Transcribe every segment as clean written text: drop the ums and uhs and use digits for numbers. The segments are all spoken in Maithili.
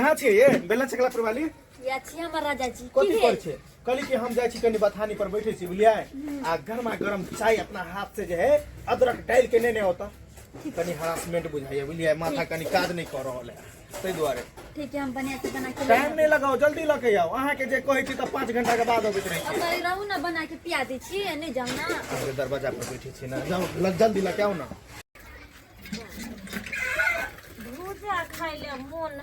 कहाँ छियै ये बेलना चकला पर वाली? या छी हमर राजा जी। की कथी भेल? कर छै? कहली कि हम जाइ छी कनि बथानी पर बैठे छी, बुझलियै? आ गरमा गरम चाय अपना हाथ से जे है अदरक डालि के नेने होता। कनि हरासमेंट बुझाइए, बुझलियै? माथा कनि काज नहि कऽ रहल है, ताहि दुआरे। ठीक है, हम बना के बना के टाइम नहि लगाओ, जल्दी लऽ के आउ। अहाँके जे कहै छी तऽ 5 घंटा के बाद अबैत रहै छी। अब रहू ना, बना के पिया दै छी, नहीं जाऊ ना। अहाँके दरवाजा पर बैठे छी ना, जाउ जल्दी लऽ के आउ ना। भूजा खाय ले मोन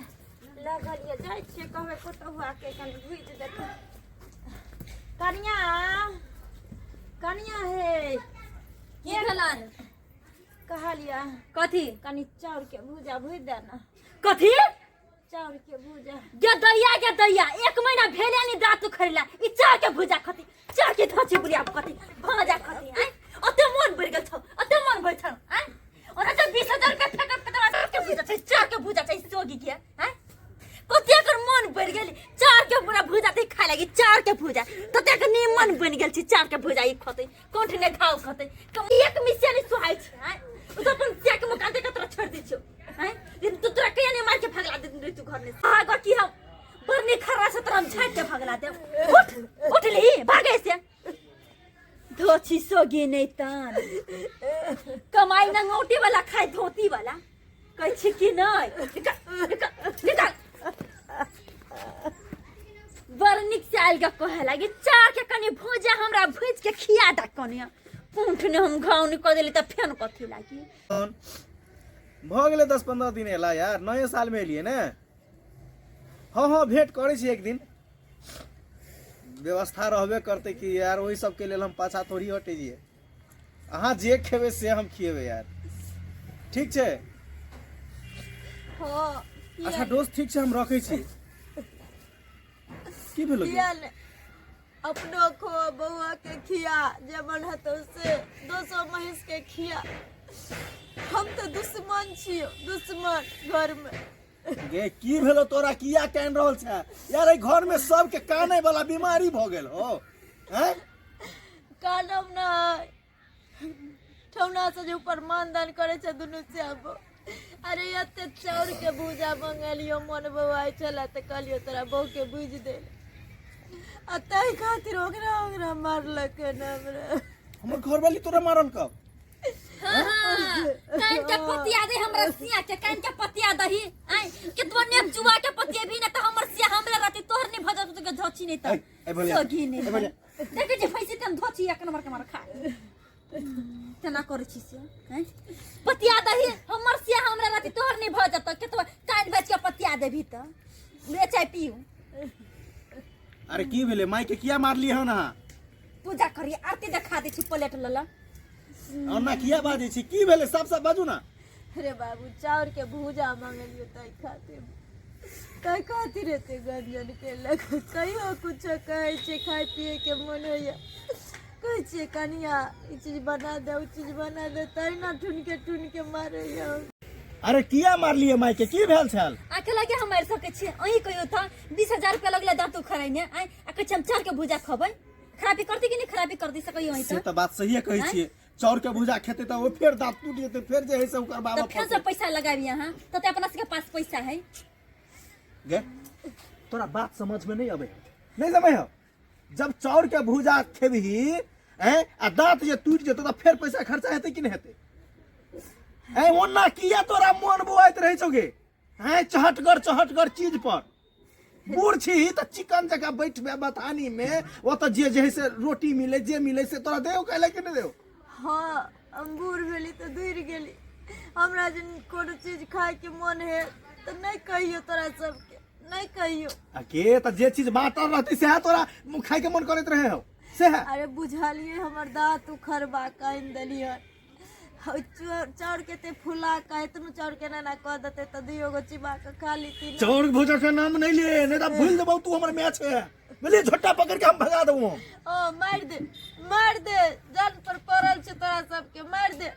लगल ये, जाइ छियै कहबै पुतहुआ के कनि भुजि देतै। कनिया, कनिया हे। की भेलन? कहलियै। कथी? कनि चाउर के भूजा भुजि दे ना। कथी? चाउर के भूजा। गे दैया, गे दैया, 1 महीना भेले नि दाँत उखड़ला, ई चाउर के भूजा खती? चाउर के धची बुढ़िया खती, भाजा खती? आँय, ओते मन बढ़ि गेल छौ, ओते मन बढ़ि छौ? आँय, ओना तऽ 20,000 रुपया फेकब के तोरा चाउर के भूजा छै, चाउर के भूजा छै सोगी के। आँय, कते एकर मन बढ़ि गेल, चाउर के पूरा भूजा ते खाय लागी, चाउर के भूजा ततेक निमन बनि गेल छै। चाउर के भूजा ई खतै, कोंठ ने घाव खतै, एक मिसिया नहि सुहाइ छै। आँय, ओ तऽ अपन सिया के मकान देख के तोरा छोड़ि दै छियौ। आँय, दिन तू तोरा कहिया नहीं मार के भगला दे तू घर में आगा की हम बरनी खरा से तोरा हम झाड़ के भगला दे। उठ, उठ ली, भागे से धोछी सोगी नहीं तान कमाई ना ngौटी वाला खाए धोती वाला कहै छी कि नहीं। निकल, निकल, निकल। बड़ नीक से आयल के कहे लागी चार के कनि भूजा हमरा भूज के खिया दा कनि। पूंठ ने हम घाव नहीं कऽ देली तऽ फेन कथी लागी? भऽ गेलै 10-15 दिन एला यार, नए सालमे एलियै ने। हँ हँ, भेंट करै छी एक दिन, व्यवस्था रहबे करतै कि यार। ओहि सबके लेल हम पाछा थोड़ी हटै छियै। अहाँ जे खेबै से हम खिएबै यार, ठीक छै? हँ। अच्छा दोस्त, ठीक छै, हम रखै छी। की भेलो? किया ने अपनो खो, बौआ के खिया, जे मन हेतौ से दोसो महींस के खिया। हम तऽ दुश्मन छियौ, दुश्मन घर में। गे, की भेलो तोरा? किया कान रहल छै यार? एहि घर में सबके काने वाला बीमारी भऽ गेल हो, हैं? कानब नहि, ठौना से जे ऊपर मानदान करै छै दुनू श्याम। अरे एते चाउर के भूजा मंगलियो, मन बौआइ छलै तऽ कहलियो तोरा बहू के भूजि दे, आ ताहि खातिर ओकरा ओकरा मारलक हन हमरा। हमर घरवाली तोरा मारल कब? हाँ हाँ, कान के पतिया दे हमरा सिया के, कान के पतिया दही। आय केतबो नेप जुआ के पतिया भी ना त हमर सिया हमरा रहती, तोहर नहीं भजत तो के धोची नहीं त। ऐ, ऐ भैया, सोगी नहीं ऐ भैया। देखे जे फैसी तम धोची एक नंबर के मार खा तेना करै छी से। हैं, पतिया दही हमर सिया हमरा रहती, तोहर नहीं भजत। केतबो कान बेच के पतिया देबी त ले चाय पीऊ। अरे की भेलै? माई के किया मारलियै हन अहाँ? पूजा करी, आरती देखा दै छी प्लेट लल। ओना किया बाजै छी? की भेलै? सब सब बाजू ना। अरे बाबू, चाउर के भूजा मंगलियो ताहि खातिर, ताहि खातिर एते गंजन केलक। कहियो कुछो कहै छै, खाय पिए के मन होइया, कहै छियै कनिया ई चीज बना दे, ओ चीज बना दे, तहिना ठुनके ठुनके मारैया। अरे किया मारलियै माई के? की भेल छल? आके लगे हम मारि सकै छी? अहीं कहियो तऽ 20,000 रुपया लगले दाँत उखड़ैने। आँय, आ कहै छी हम चाउर के भूजा खबै, खराबी करती कि नहीं खराबी करती से कहियो अहीं। से तऽ तऽ बात सहिए कहै छियै। चाउर के भूजा खेतै तऽ ओ फेर दाँत टूटि जेतै, फेर जे है से ओकर बाबा तऽ फेर से पैसा लगाबी अहाँ तऽ अपना सबके पास पैसा है। गे, तोरा बात समझ में नहीं अबै है, नहीं समझ हो? जब चाउर के भूजा खेबही हैं आ दांत जे टूटि जेतौ तऽ फेर पैसा खर्चा हेतै कि नहीं हेतै? हैं, ओना किया तोरा मन बुआइत रहै छौ गे? हैं, चहटगर चहटगर चीज पर बूढ़ छी तऽ चिकन जकाँ बैठबे बथानी में, ओतऽ जे जे है से रोटी मिले, जे मिले से तोरा देहो कहले कि नहीं देहो? हँ, हम बूढ़ भेली तऽ दूर गेली। हमरा जे कोनो चीज खायके मन है तऽ नहि कहियो, तोरा सबके नहि कहियो। आ के तऽ जे चीज बाँटल रहतै सएह तोरा खायके मन करैत रहे हो सएह। अरे बुझलियै, हमर दाँत उखड़बा कऽ आनि देलियै। चाउर के ते फुला के एतनो चाउर के एना कऽ देतै तऽ दुइयो गो चिबा कऽ खा लेती। चाउर भूजा के नाम नहीं ले, नहीं तो भूल देबौ तू हमर मैच है, बुझलियै? झोटा पकड़ के हम भगा देबौ। ओ मारि दे, मारि दे, जान पर पड़ल छै तोरा सबके, मारि दे।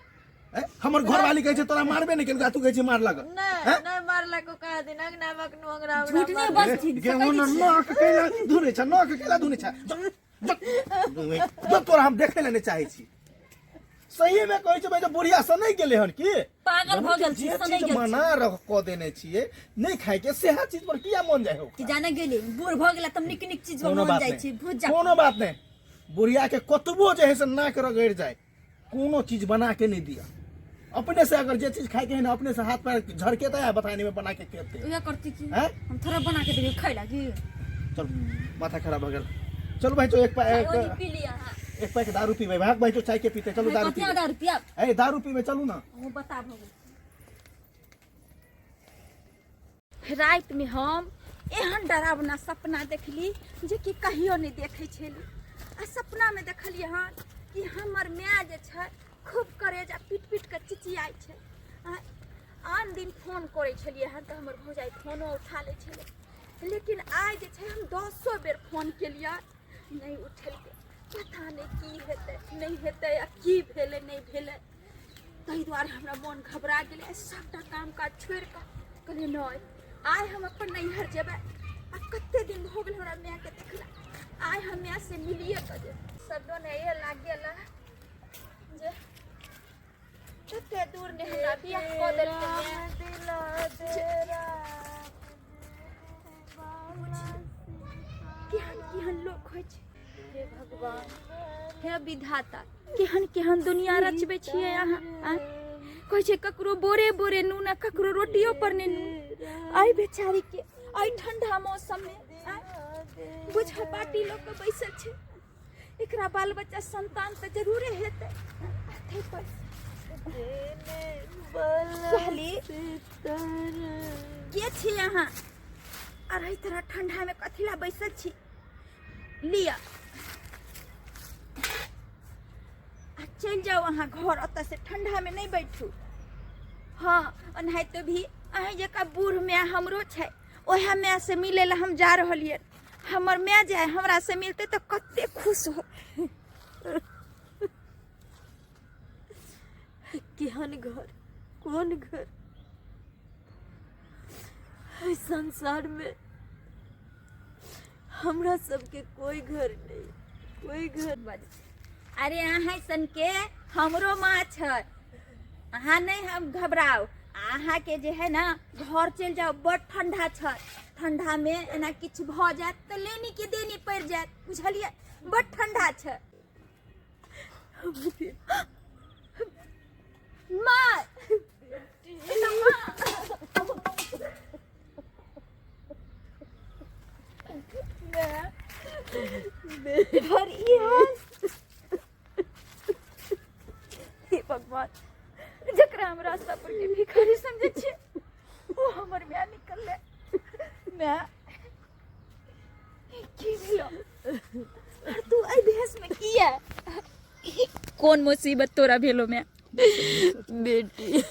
ए, हमर घरवाली कहै छै तोरा मारबे नहि केलकै, तू कहै छै मारलक। नहि, नहि मारलक। ओ कहा दिन अंगना मे अखनो अंगना झूठ नहि बजथिन। गेहूं न नक कैला धुनै छै, नक कैला धुनै छै। जो, जो, तोरा हम देखै लए नहि चाहै छी। सही में कहै छै भाई जे बुढ़िया से नहि गेलै हन की? पागल भऽ गेल छी, जे सनै चीज गेल छी। मना रह कऽ देने छियै नहि खाय के, सेहा चीज पर किया मन जाइ हो? कि जाने गेली, बूढ़ भऽ गेला तब नीक नीक चीज पर कोनो मन बात जाइ नहि छै, भुजा। कोनो बात नहि, बुढ़िया के कतबो जे है से नाक रगड़ि जाय, कोनो चीज बना के नहीं दिया। अपने से अगर जे चीज खाए के है ना, अपने से हाथ पैर झड़केता है, बताने में बना के खेते। उहे करती की? हैं? हम थोड़ा बना के देबी खाइ लागी। चल, माथा खराब हो गेल। चलो भाई, चलो एक पा ओनी एक पी लिया हाँ। एक पैक दारू पीबे। भाग भाई, तो चाय के पीते। चलो दारू कथी पीबे। दारू पिया? ए, दारू पीबे, चलू ना। वो बता भऽ गेल। राति में हम एहन डरावना सपना देखली जे कि कहियो नहि देखै छली। आ सपनामे देखलियै हन कि हमर माय जे छै खूब करेजा पीट पीट कऽ चिचियाइ छै। आ आन दिन फोन करै छलियै हन तऽ हमर भौजाइ फोनो उठा लै छलै, लेकिन आइ जे छै हम दसो बेर फोन केलियै, नहि उठेलकै। पता नहि की हेतै नहि हेतै, आ की भेलै नहि भेलै। ताहि दुआरे हमरा मोन घबरा गेलै। आइ सभटा काम काज छोड़ि कऽ कहलियै, नहि, आइ हम अपन नैहर जेबै। आ कते दिन भऽ गेल हमरा मायके देखला, आइ हम माय से मिलिए कऽ जेबै। सब ने लागि गेल जे कते दूर ने हमरा बियाह कऽ देलकै माय। केहन केहन लोक होइ छै। हे भगवान, हे विधाता, केहन केहन दुनिया रचबै छियै अहाँ? आँय? कहै छै ककरो बोरे बोरे नून आ ककरो रोटियो पर नहि नून। आइ बेचारी के आइ ठंडा मौसम में आँय, बुझा बाटी लऽ कऽ बैसल छै। एकरा बाल बच्चा संतान तऽ जरूरे हेतै। आ ताहि पर कहली, के छी अहाँ आर एहि तरह ठंडा में कथी ला बैसल छी? लिअ आ चलि जाउ अहाँ घर, ओतऽ से ठंडा में नहि बैठू। हाँ, ओनाहिते भी अहीं जकाँ बूढ़ माय हमरो छै, ओएह माय से मिलै लए हम जा रहलियै। हमर माय जे हमरा से मिलतै तऽ कते खुश हो। केहन घर, कोन घर? एहि संसार में हमरा सबके कोई घर नहीं, कोई घर। बज अरे, अहाँ सन के हमरो माँ छै। अहाँ नहि हम घबराउ। अहाँके जे है ना घर चलि जाउ, बड़ ठंडा छै। ठंडा में एना किछु भऽ जायत तऽ लेनी के देनी पड़ि जायत, बुझलियै? बड़ ठंडा छै। माँ, घर ई हाल? हे भगवान, जकरा हम रास्ता पर के भिखारी समझै छियै ओ हमर माय निकललै। माय, की भेलो? और तू एहि भेष में किया? कोन मुसीबत तोरा भेलो माय? बेटी,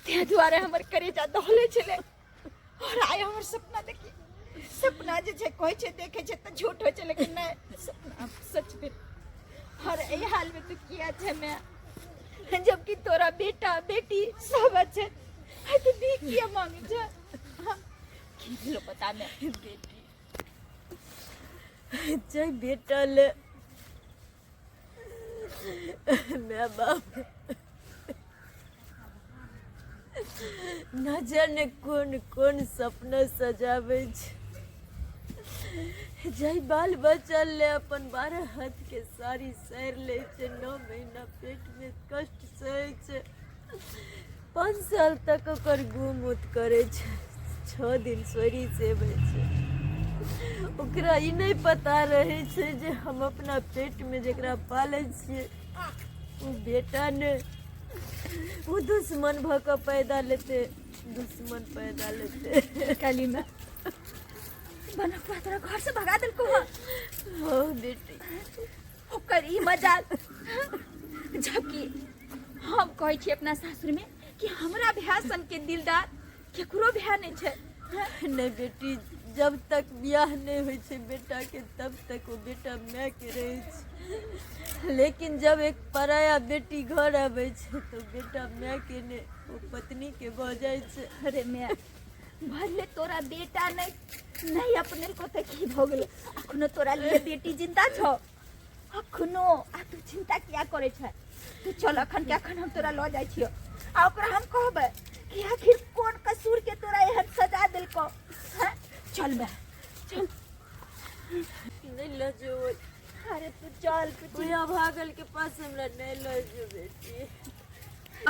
ताहि दुआरे हमर करेजा दहलै छलै। और आइ हमर सपना देखी, सपना जे छै कहै छै देखै छै तऽ झूठ होइ छै, लेकिन नहि, सपना सच भेल। और एहि हाल में तू किया छै माय, जबकि तोरा बेटा बेटी सब छै? आइ तू भीख किया मांगे छै? हाँ, की भेलो पता नहि। बेटी, जय बेटा ले my बाप न जाने कोन कोन सपना सजाबै छै। जाहि बाल बच्चा ले अपन 12 हाथ के साड़ी सैर लै छै, 9 महीना पेट में कष्ट सहै छै, 5 साल तक ओकर गुम उत करै छै, 6 दिन सोरी सेबै छै, ओकरा ई नहि पता रहै छै जे हम अपना पेट में जकरा पालै छियै ओ बेटा नहि, ओ दुश्मन भऽ कऽ पैदा लेतै, दुश्मन पैदा लेतै। काली में बनकुआ तोरा घर से भगा देलको हँ? हो बेटी। ओकर ई मजाल, जबकि हम कहै छी अपना सासुर में कि हमरा भाय सन के दिलदार केकरो भाय नहि छै। नहि बेटी, जब तक बियाह नहि होइ छै बेटा के तब तक ओ बेटा माय के रहै छै, लेकिन जब एक पराया बेटी घर आबै छै तऽ बेटा माय के नहि, ओ पत्नी के भऽ जाइ छै। अरे माय, भले तोरा बेटा नहि नहि अपनेलको तऽ की भऽ गेलै, अखनो तोरा लिए बेटी जिंदा छौ अखनो। आ तू चिंता किया करै छै? तू चल अखन के अखन हम तोरा लऽ जाइ छियौ आ ओकरा हम कहबै कि आखिर कोन कसूर के तोरा एहन सजा देलकौ हैं? चल मैं चल नहीं लऽ जो अरे तू चल तू बुढ़िया भागल के पास हमरा नहीं लऽ जो बेटी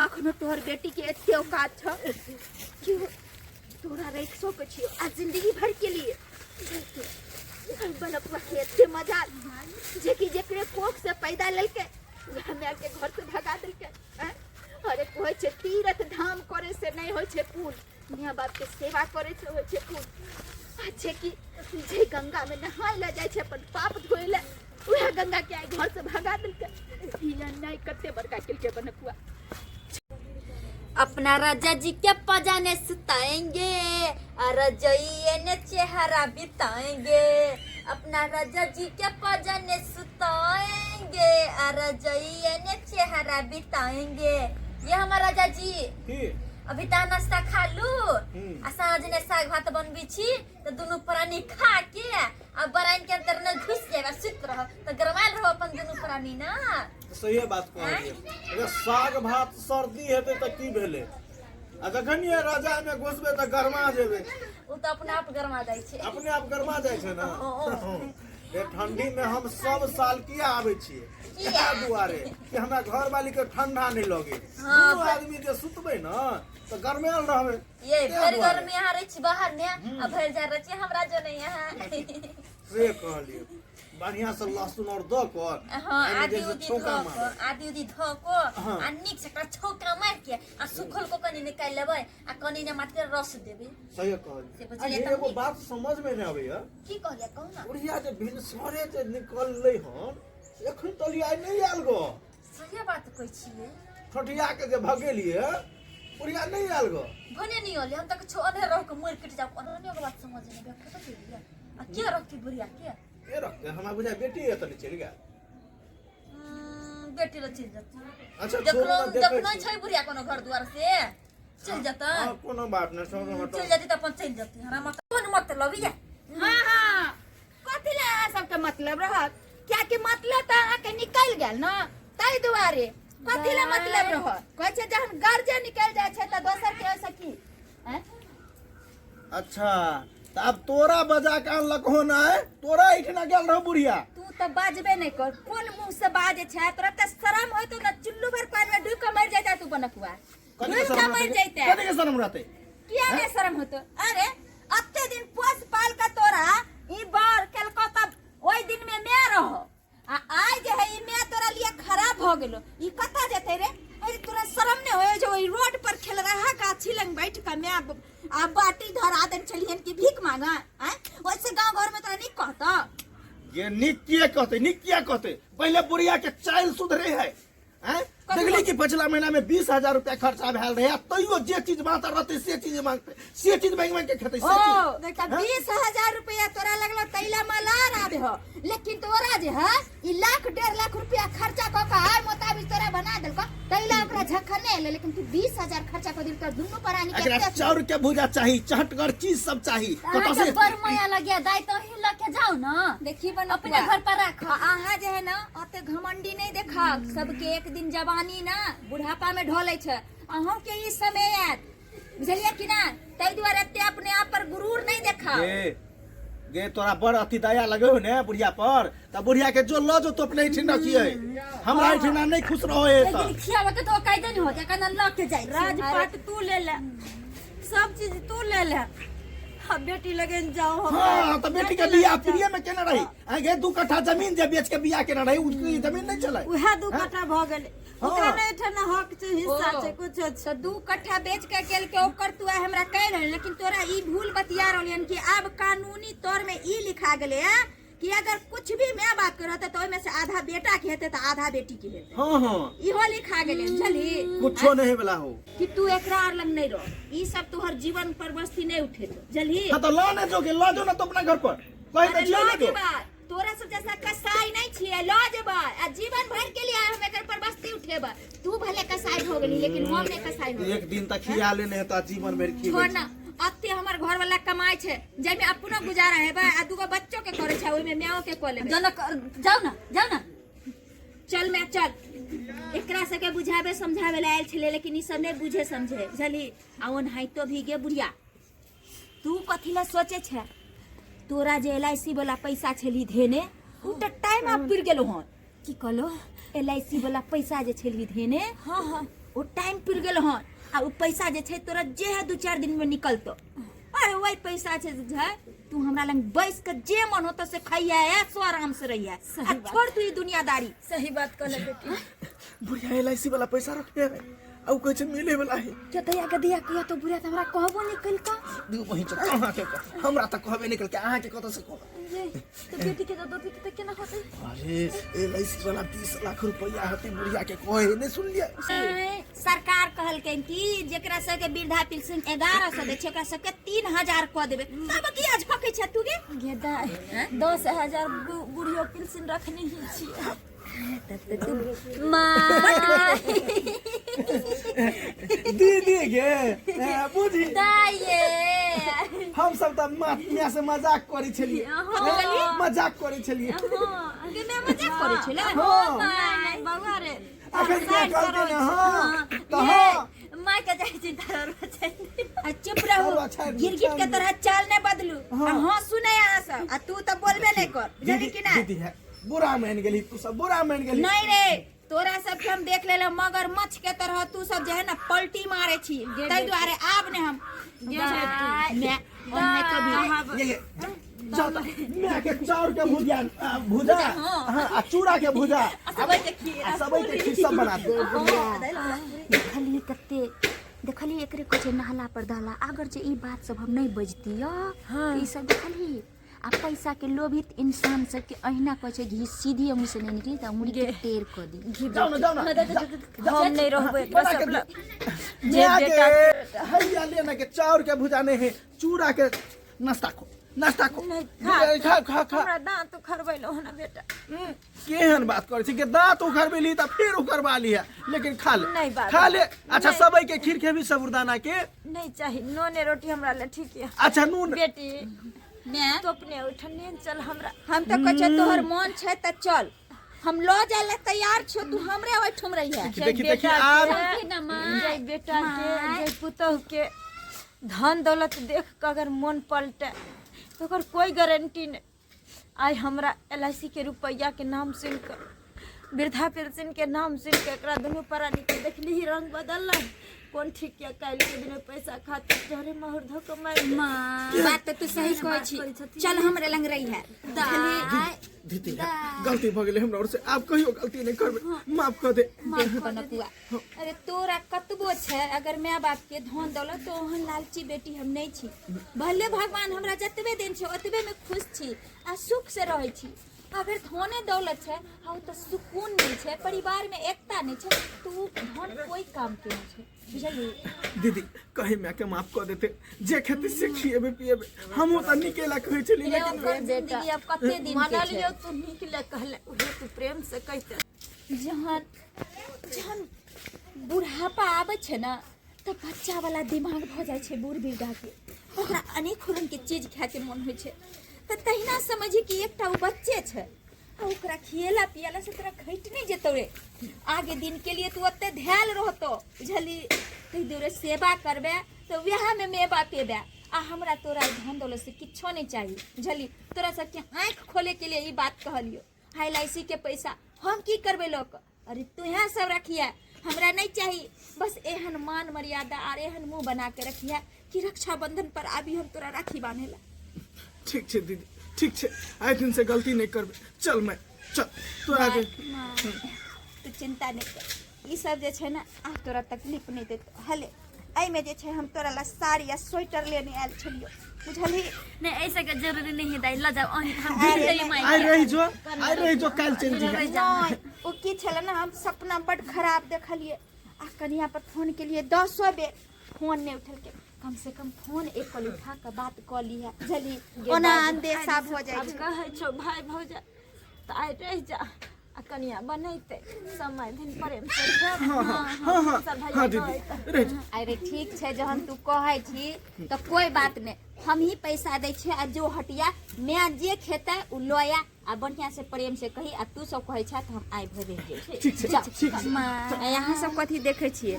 अखनो तोहर बेटी के एते औकात छ कि ओ तोरा राखि सकै छियौ आ जिंदगी भर के लिए बलकुआ के एते मजा जेकि जेकरे कोख से पैदा लेलकै वएह माय के घर से भगा देलकै आँय? अरे कहै छै तीर्थ धाम करे से नहि होइ छै पुण्य माय बाप के सेवा करे से होइ छै पुण्य आ जे कि जे गंगा में नहाय लए जाइ छै अपन पाप धोए लए वएह गंगा के आइ घर से भगा देलकै ई अन्याय कते बड़का केलकै बनकुआ अपना राजा जी के पजाने सुताएंगे और रजइये ने चेहरा बिताएंगे अपना राजा जी के पजाने सुताएंगे और रजइये ने चेहरा बिताएंगे ये हमारा राजा जी की अभी ता नाश्ता खा लू हम्म। आ साँझ ने साग भात बनबी छी तो दुनू प्राणी खा के आ बराइन के अंदर न घुस जाएगा सुत रहो तो गरमायल रहो अपन दुनू प्राणी ना सहिए बात कहलियै अगर साग भात सर्दी हेतै तऽ की भेलै आ जखन ये रजा में घुसबै तऽ गरमा जेबै ओ तो अपने आप गरमा जाइ छै अपने आप गरमा जाइ छै ने ये ठंडी में हम सब साल किया आबै छियै इएह दुआरे कि हमरा घर वाली के ठंडा नहि लगे दुनू आदमी जे सुतबै ने तऽ गरमायल रहबै ये ताहि भरि दुआरे। गर्मी यहाँ रहै छी बाहर ने आ भरि जा रहै छी हमरा जो नहीं यहाँ से कहलियै बढ़िया से लहसुन और दऽ कऽ हाँ एहिमे आदि जे छै उदी छौंका धो मारब। कऽ आदि उदी धो कऽ हाँ। आ नीक से एकरा छौंका मारि के आ सुखल को कनि निकालि लेबै आ कनि ने मात्र रस देबै सही से कहलियै बुझलियै आ तऽ एगो नीक। बात समझ में नहि अबैया की कहलियै कहू ना बुढ़िया जे भिनसरे जे निकललै हन से एखन तलियै आइ नहि आयल गो सही बात कहै छियै ठोठिया के जे भगेलियै बुढ़िया नहि आयल गो भने नहीं होले हम तक छो अधे रह के मर कट जाओ अनन्य के बात समझ नहीं बे कत गेलियै आ के रखती बुढ़िया के के रखते हमरा बुझाय बेटी एतऽ चलि गेल बेटी ल चलि जतै अच्छा देखलो छोड़ू ना, देखै देखलो छी। छै बुढ़िया कोनो घर दुआर से चलि जतै हाँ, कोनो बात नहि छोड़ू हटाउ। चलि जतै तऽ अपन चलि जतै हमरा मत कोन मतलब ये हाँ हाँ कथी लए अहाँ सबके मतलब रहत कियाकि मतलब तऽ अहाँके निकलि गेल ने ताहि दुआरे कथी लए मतलब रहत कहै छै जहन गर्जे निकलि जाइ छै तऽ दोसर के ओहिसँ की आँय? अच्छा तऽ आब तोरा बजा के अनलक हो ने तोरा एहिठिना गेल रहो बुढ़िया तू तऽ बाजबे नहि कर कोन मुंह से बाजै छै तोरा तऽ शरम होइतो ने चुल्लू भर पानि में डूबि कऽ मरि जैता तू बनकुआ कथी के डूबि कऽ शरम मरि रहतै? जैता कथी के शरम रहतै किया नहि शरम होतो अरे अते दिन पोस पाल के तोरा ई बार केलको तब ओहि दिन में मैं रहो आ आइ जे है ई मैं तोरा लिए खराब भ गेलो ई कतऽ जेतै रे अरे तोरा शरम नहि होय जे ओहि रोड पर खेल रहा गाछी लग बैठ के मैं आ बाटी धरा देन छलियन कि भीख मांगा आय ओइसे गांव घर में तोरा नहीं कहता ये नीक किए कहते नीक किया कहते पहले बुढ़िया के चाइल सुधरे है हैं देखली कि पिछला महीना में 20,000 रुपया खर्चा भेल रहे आ तैयो जे चीज मांगता रहते से चीज मांगते से चीज मांग मांग के खेते से ओ चीज त 20,000 रुपया तोरा लगलो तैला मलार आबे हो लेकिन तोरा जे है ई लाख 1.5 लाख रुपया खर्चा क के आय मोताबिक तोरा बना देलको तैला ओकरा झखन नहीं एले लेकिन तू 20,000 खर्चा क दिल तोर दुनू प्राणी के एकरा एते चाउर के भूजा चाही चहटगर चीज सब चाही कतऽ अहाँके से बड़ माया लगिया दाइ तो ही लके जाओ ना देखी बन अपने घर पर राखो अहाँ जे है ना ओते घमंडी नहीं देखा सबके एक दिन जवानी ना बुढ़ापा में ढोले छै अहूँ के ई समय आयत बुझलियै कि ना ताहि दुआरे एते अपने आप पर गुरूर नहीं देखा गे गे तोरा बड़ अति दया लगे हो ने बुढ़िया पर त बुढ़िया के जो ल जो तो अपने एहिठिना रखिए हमरा एहिठिना नहीं खुश रहो एक है दिन खियावे के तो कायदे नहीं होते कना लके जाय राजपाट तू ले ले सब चीज तू ले ले अब बेटी लगन जाओ हम हाँ तो बेटी के बियाह फ्रीए में केने रही आ गे 2 कट्ठा जमीन जे बेच के बियाह केने रही उसकी जमीन नहीं चले उएह 2 कट्ठा भऽ गेलै हाँ। ओकरा नहि एहिठाम हक छै हिस्सा छै कुछो छै तो 2 कट्ठा बेच के गेल के ओकर तू आइ हमरा कहि रहल लेकिन तोरा ई भूल बतिया रहलियन कि आब कानूनी तौर में ई लिखा गेलै है कि अगर कुछ भी माय बाप के रहते तो ओहिमे से आधा बेटा के हेतै तऽ आधा बेटी के हेतै हाँ हाँ इहो लिखा गेलै बुझलही कुछो नहीं वाला हो कि तू एकरा आर लग नहीं रह ई सब तोहर जीवन पर बस्ती नहीं उठेतो बुझलही हाँ तो ला ने जो के ला जो ना तो अपना घर पर कहीं तो अरे जियो लऽ ना जो जेबै तोरा सब जैसा कसाई नहीं छियै लऽ जेबै आ जीवन भर के लिए हम एकर पर बस्ती उठेबै तू भले कसाई हो गेली लेकिन हम नहीं कसाई हो एक दिन तक खिया लेने है तो जीवन भर खिएबै छोड़ ना अते हमर घर वाला कमाई छै जाहिमे अपनो गुजारा हेबै आ दूगो बच्चो के करे छै ओहिमे मायो के कऽ लेबै जनक जाओ ना जाओ ना चल मैं चल एकरा सबके बुझाबे समझाबे ला आयल छलै, लेकिन ई सब नहि बुझे समझे, बुझलही? आ ओनाहितो भी गे बुढ़िया, तू कथी ला सोचे छै? तोरा जे एल I C वाला पैसा छली धेने, उ तऽ टाइम आब पुरि गेलो हन। की कहलो? एल I C वाला पैसा जे छली धेने, हाँ हाँ, ओ टाइम पुरि गेलो हन। आ उ पैसा जे छै तोरा जे है 2-4 दिन में निकलतो। अरे वही पैसा छै जे तू हमरा लग बैस के जे मन होतो से खइया, ऐसो आराम से रहिया। सही आ बात। छोड़ तू ई दुनियादारी। सही बात कहले बेटी। बुढ़िया एल I C वाला पैसा रखने है आ उ कहै छै मिले वाला है। के दैया के दैया किया तो बुढ़िया त हमरा कहबो नहीं कलका। दू बहिन छै कहाँ के कह? हमरा तऽ कहबे नहीं कलकै, अहाँके कतऽ से कहब? ये तो बेटी के तो दोती त केना होतै? अरे एल I C वाला 20 लाख रुपया हेतै, बुढ़िया के कहे नहीं सुनलियै? सरकार कहलकै कि जेकरा सबके वृद्धा पेंशन 1100 दै छै, ओकरा सबके 3000 कऽ देबै। तब किया झकै छै तू गे? गे दाइ, 10,000 बुढ़ियो पेंशन रखने ही छियै। तब तऽ तू माय। दीदी गे, बुझी दाइ ये। हम सब तऽ माँ से मजाक करै छलियै। हाँ। मजाक करै छलियै। गे माय, मजाक करै छलै? हाँ। नहीं बउआ रे। अखन के कहलकै ने, हाँ तऽ ये, हाँ। माय के जाइ चिंता रहै छै। आ चुप रहू। चलो, अच्छा, गिरगिट के तरह चाल नहीं बदलू। हाँ। आ हाँ सुने अहाँ सब, आ तू तऽ बोलबे नहीं कर, बुझली दीदी कि ना? दीदी है बुरा मान गेली, तू सब बुरा मान गेली। नहीं रे, तोरा सबके हम देख लेलो, मगर मच्छ के तरह तू सब जे है ना पलटी मारे छी, ताहि दुआरे आब ने हम मैं ओनाहितो भी ये ये जाओ तऽ माय के चाउर के भुजिया, भुजा, हाँ, आ चूड़ा के भुजा सबई के खीर। आ सबई के खीर सब बना दे। देखलिए कते देखलिए, एकरे कहै छै नहला पर दहला। अगर जे ई बात सब हम नहीं बजती हाँ, ई सब देखलिए। आ पैसा के लोभित इंसान सबके अहिना कहै छै, घी सीधी अंगुरी से नहीं निकली तऽ अंगुरी के टेढ़ कऽ दी। जाओ ना, जाओ ना। हम नहीं रहबै एकरा बना के सब लग। दे। जे माय के बेटा हैया ले ना के चाउर के भुजा नहीं है, चूड़ा के नाश्ता खो, नाश्ता खो। नहीं, खा। खा खा खा। हमरा दांत उखड़बैलो हन बेटा। केहन बात करै छी के? दांत उखड़बेली तऽ फेर उखड़बा लिहे, लेकिन खा ले। नहीं बाबा। खा ले। अच्छा। नहीं। सबई के खीर खेबी साबुदाना के? नहीं चाही, नूने रोटी हमरा ले ठीक है। अच्छा नून। बेटी माय। तो अपने उठने चल हमरा। हम तऽ कहै छियै तोहर मन छै तऽ चल, हम लऽ जाय लए तैयार छियौ, तू हमरे ओहिठाम रहिहे। देखी देखी देखी आब। जय बेटा के, जय पुतोह के धन दौलत देख के अगर मन पलटे तो ओकर कोई गारंटी नहीं। आइ हमरा एल I C के रुपैआ के नाम सुनि कऽ, वृद्धा पेंशन के नाम सुनि कऽ एकरा दुनू प्राणी के देखली ही रंग बदलल। कोन ठीक या काल्हि के दिन पैसा खातिर जहरे माहुर धऽ कऽ मारि देत। बात तऽ तू सही कहै छी, चल हमरे लंग रही है। दीदी, गलती भऽ गेलै हमरा ओर से, आब कहियो गलती नहीं करबै, माफ कऽ दे। माफ कर नकुआ। अरे तोरा कतबो छै अगर माय बाप के धन दौलत, तो ओहन लालची बेटी हम नहीं छी। भले भगवान हमरा जतबे देन छै ओतबे में खुश छी आ सुख से रहै छी। अगर धने दौलत छै आ ओ तऽ सुकून नहीं छै, परिवार में एकता नहीं छै, तो उ धन कोई काम के नहीं छै, बुझलियै? दीदी, कही माय के माफ कऽ देते, जे खेती से खिएबे पिएबे, हमहूँ तऽ नीके ला कहै छली, लेकिन ओकर जिंदगी अब कते दिन के छै? मानलियौ तू नीक ले कहले, उहे तू प्रेम से कहिते। जहन जहन बुढ़ापा आबै छै ने तऽ बच्चा वाला दिमाग भऽ जाइ छै बूढ़ वृद्धा के, ओकरा अनेक रंग के चीज खायके मोन होइ छै। तऽ तहिना समझी कि एकटा ओ बच्चे छै आ ओकरा खिएला पिएला से तोरा घटि नहि जेतौ रे। आगे दिन के लिए तू ओते धैल रहतो, बुझली? ताहि दुआरे सेवा करबे तऽ वएहमे मेवा पेबे। आ हमरा तोरा धन दौलत से किछो नहि चाही, बुझली? तोरा सबके आँखि खोले के लिए ई बात कहलियो। एल I C के पैसा हम की करबै लऽ कऽ? अरे तुहे सब रखिए, हमरा नहीं चाही। बस एहन मान मर्यादा आर एहन मुंह बना के रखिए कि रक्षाबंधन पर आबी हम तोरा राखी बांधे ला। ठीक छै दीदी, ठीक छै, आइ दिन से गलती नहीं करबै। चल मैं चल तोरा के तू चिंता नहीं कर, ई सब जे छै ना आब तोरा तकलीफ नहीं देतो। हले एहिमे जे छै हम तोरा ला साड़ी आ स्वेटर लेने आयल छलियो, बुझलही? नहीं, ऐसा के जरूरी नहीं है दाई, ल जाओ अहीं, हम दीदी, भेज देली माई आइ के। रहि जो, आइ रहि जो, काल्हि चलि जइहे। नहीं, ओ की छलै ना, हम सपना बड खराब देखलिए आ कनिया पर फोन केलिए 10 बेर, फोन नहीं उठलकै। कम से कम फोन एक कॉल उठा के बात कऽ ली है, बुझलही? ओना अंदेशा भऽ जाइ आब छै। कहै छौ भाय भौजा तऽ आइ रहि जा आ कनिया बनैते समय दिन प्रेम से खायब। हाँ हाँ हाँ हाँ सब भैया हाँ दीदी, रहि जो। अरे ठीक छै, जहन तू कहै छी तऽ कोई बात नहीं। हम ही पैसा दै छियै आ जो हटिया मैं जे खेतै उ लया आ बढ़िया से प्रेम से कही आ तू सब कहै छा तऽ हम आइ भरि रहि जाइ ठीक छै, ठीक छै। आ यहाँ सब कथी देखै छियै?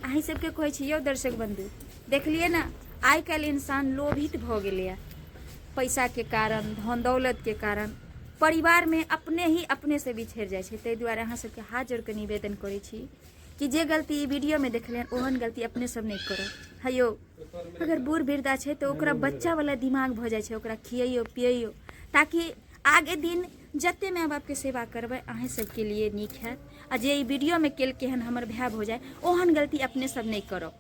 अहीं सबके कहै छी यौ दर्शक बंधु, देखलियै ने आइ काल्हि इंसान लोभित भऽ गेलैए पैसाके कारण, धन दौलतके कारण परिवारमे अपने ही अपने से बिछड़ि जाइ छै। ताहि दुआरे अहाँ सबके हाथ जोड़ि कऽ निवेदन करै छी कि जे गलती ई वीडियोमे देखलियनि ओहन गलती अपने सब नहि करब। हयौ, अगर बूढ़ वृद्धा छै तऽ ओकरा बच्चावला दिमाग भऽ जाइ छै, ओकरा खियैयौ पियैयौ ताकि आगे दिन जते माय बापके सेवा करबै अहेँ सबके लिए नीक हैत। आ जे ई वीडियोमे केलकै हन हमर भाय भौजाइ, ओहन गलती अपने सब नहि करब।